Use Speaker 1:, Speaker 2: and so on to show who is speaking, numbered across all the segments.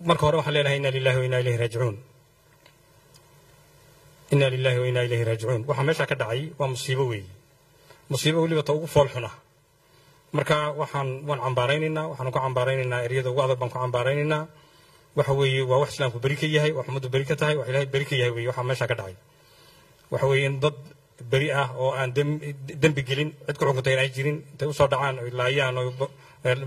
Speaker 1: Marka hore waxaan leenahay inna lillahi wa inna ilayhi raajicuun, inna lillahi wa inna ilayhi raajicuun. Waxa meesha ka dhacay waa musiibo weeye, musiibo weliba ta ugu fool xun ah. Marka waan cambaaraynaynaa, waxaan ku cambaaraynaynaa eryada ugu adag baan ku cambaaraynaynaa. Waxa weeye waa wax islaamku beri ka yahay, wax ummaddu beri ka tahay, wax Ilaahay beri ka yahay weeye. Waxa meesha ka dhacay waxa weeye in dad beri ah oo aan dembi gelin, cid ku xukuntay inay jirin, intay usoo dhacaan oy laayaan oo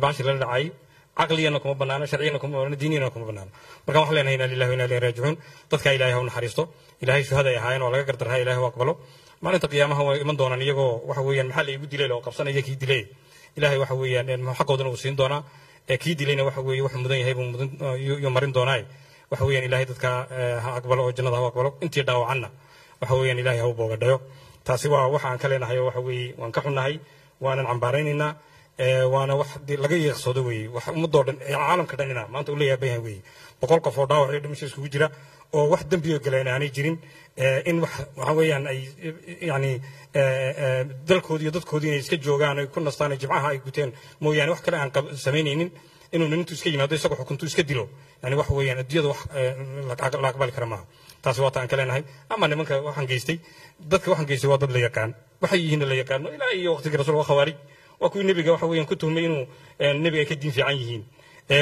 Speaker 1: baashi lala dhacay. Caqligana kuma banaano, sharciyana kuma banaano, diiniyana kuma banaano. Marka waxaan leenahay inna lillahi wa inna ilayhi raajicuun. Dadka Ilaahay ha u naxariisto, Ilaahay shuhada ay ahaayeen oo laga gardarhaa, Ilaahay u aqbalo. Maalinta qiyaamaha way iman doonaan iyagoo waxa weeyaan maxaa la igu dilay oo qabsanaya kii dilay. Ilaahay waxa weeyaan xaqoodana uu siin doonaa, kii dilayna waxa weeye wuxuu mudan yahay buu mudan yuu marin doonaa. Waxa weeyaan Ilaahay dadka ha aqbalo oo jannada ha aqbalo, intii dhaawacanna waxa weeyaan Ilaahay ha u boogadhayo. Taasi waa waxa aan ka leenahay. Waxa weeye waan ka xunnahay, waanan cambaaraynaynaa, waana wax laga yeeqsoodo weeye, wax ummadoo dhan caalamka dhan ina maanta uu leeyahay bayan weeye. 100 qof oo dhaawac iyo dhimasho iskugu jira oo wax dembiyo galeen aanay jirin, in wax waxa weeyaan ay yacni dalkoodii iyo dadkoodii inay iska joogaan ay ku nastaan ay jimcaha ay guteen mooyaane wax kale aan samaynaynin, inuu nintu iska yimaado isagoo xukuntu iska dilo, yani waxa weeyaan adduunyada wax la aqbali kara maaha. Taasi waa ta aan ka leenahay. Ama nimanka waxaan geystay, dadka waxaan geystay waa dad la yaqaan, waxay yihiin la yaqaano ilaa iyo waqtigii rasuulka. Waa khawaarij, waa kuwii nebiga waxa weeyaan ku tuhmay inuu nebiga ay ka diin fiican yihiin,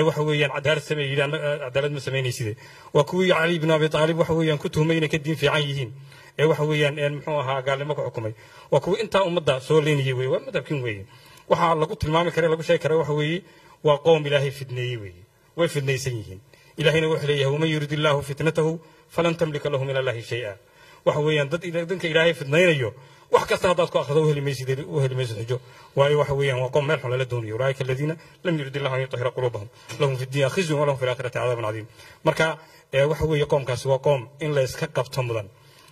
Speaker 1: waxa weeyaan cadaalad sameey yidhi, cadaalad ma samaynaysid. Waa kuwii Cali ibn Abi Taalib waxa weeyaan ku tuhmay inay ka diin fiican yihiin, waxa weeyaan muxuu ahaa gaalnimo ku xukumay. Waa kuwii intaa ummadda soo leynayay weeye, waa madhabkin weeye. Waxaa lagu tilmaami kara, lagu sheegi kara waxa weeye waa qoom Ilaahay fidneeyey weeye, way fidnaysan yihiin. Ilaahayna wuxuu leeyahay waman yurid illaahu fitnatahu falan tamlika lahu min allahi shay-a. Waxa weeyaan dad dadka Ilaahay fidnaynayo wax kasta haddaad ku akhrido u heli maysid, u heli maysid xujo, waayo waxa weeyaan waa qoom meel xun lala doonayo. Ulaa'ika aladiina lam yurid illahu an yutahira quluubahum lahum fi dunya khizyun walahum fi laakhirati cadaabun cadiim. Marka waxa weeye qoomkaasi waa qoom in la iska qabto mudan.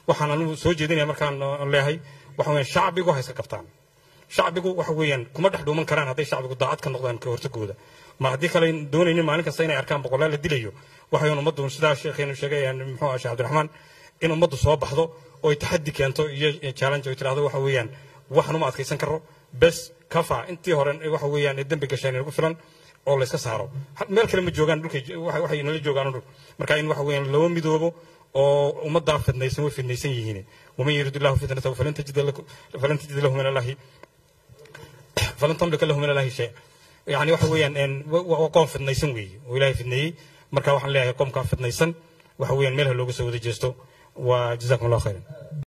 Speaker 1: Waxaan anigu soo jeedinaya markaan leeyahay waxa weeyaan shacbigu ha iska qabtaan. Shacbigu waxa weeyaan kuma dhex dhuuman karaan hadday shacbigu daacad ka noqdaan ka hortagooda. Ma haddii kale doonaynin maalin kasta inay arkaan boqolaal la dilayo, waxayn ummaddu sidaa sheekheenu sheegay muxuu ahaa Sheekh Cabdiraxmaan, in ummaddu soo baxdo oo ay taxaddi keento iyo challenge oo tiraahdo waxa weeyaan waxaan uma adkaysan karo, bes kafa, intii hore waxa weeyaan dembi gasheen lagu filan oo la iska saaro. Meel kale ma joogaan, dhulkay waxay nala joogaan dhul. Marka in waxa weeyaan loo midoobo oo ummaddaa fidnaysan, way fidnaysan yihiin. Waman yurid illahu fitnatahu falan tajida lahu min allahi falan tamlika lahu min allahi shay. Yani waxa weeyaan waa qoom fidnaysan weeye oo Ilaahay fidneeyey. Marka waxaan leeyahay qoomkaa fidnaysan waxa weeyaan meel ha looga soo wada jeesto. Waa jazakum allahu khayran.